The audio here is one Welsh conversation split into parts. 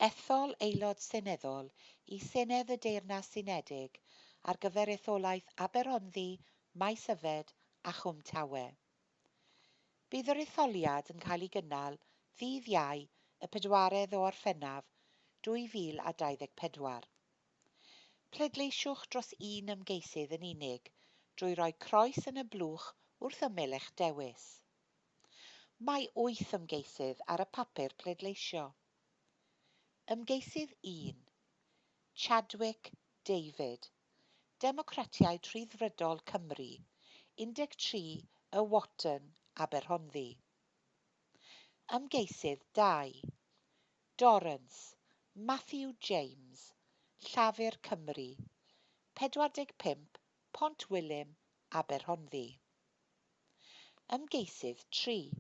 Ethol Aelod Seneddol i Senedd y Deyrnas Unedig ar gyfer etholaeth Aberhonddu, Maesyfed a Chwm Tawe. Bydd yr etholiad yn cael ei gynnal ddydd Iau y pedwaredd o Orffennaf 2024. Pleidleisiwch dros un ymgeisydd yn unig drwy roi croes yn y blwch wrth ymyl eich dewis. Mae wyth ymgeisydd ar y papur pleidleisio. Ymgeisydd un, Chadwick David, Democratiaid Rhyddfrydol Cymru, 13 Y Watton, Aberhonddu. Ymgeisydd dau, Dorrance, Matthew James, Llafur Cymru, 45 Pont Gwilym, Aberhonddu. Ymgeisydd tri,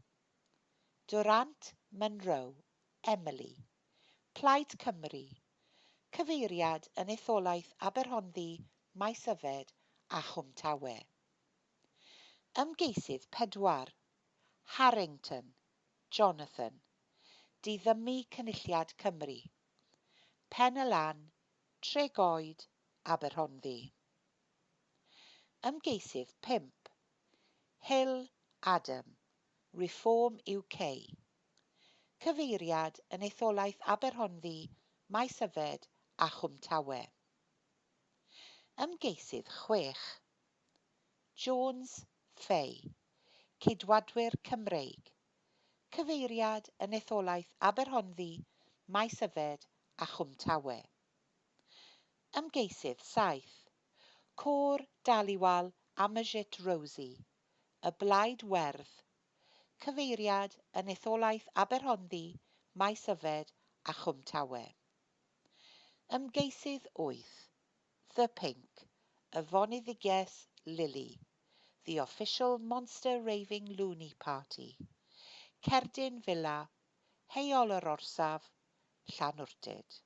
Durant Munro, Emily, Plaid Cymru, Cyfeiriad yn etholaeth Aberhonddu, Maesyfed a Chwmtawe. Ymgeisydd 4, Harrington, Jonathan, Diddymu Cynulliad Cymru, Pen-y-lan, Tregoed, Aberhonddu. Ymgeisydd 5, Hill, Adam, Reform UK. Cyfeiriad yn etholaeth Aberhonddu, Maesyfed a Chwmtawe. Ymgeisydd 6. Jones, Fay, Ceidwadwyr Cymreig. Cyfeiriad yn etholaeth Aberhonddu, Maesyfed a Chwmtawe. Ymgeisydd 7. Côr Dhaliwal Amarjit Rosie, Y Blaid Werdd, Cyfeiriad yn etholaeth Aberhonddu, Maesyfed a Chwmtawe. Ymgeisydd 8, The Pink, Y Foneddiges Lily, The Official Monster Raving Loony Party, Cerdyn Villa, Heol yr Orsaf, Llanwrtyd.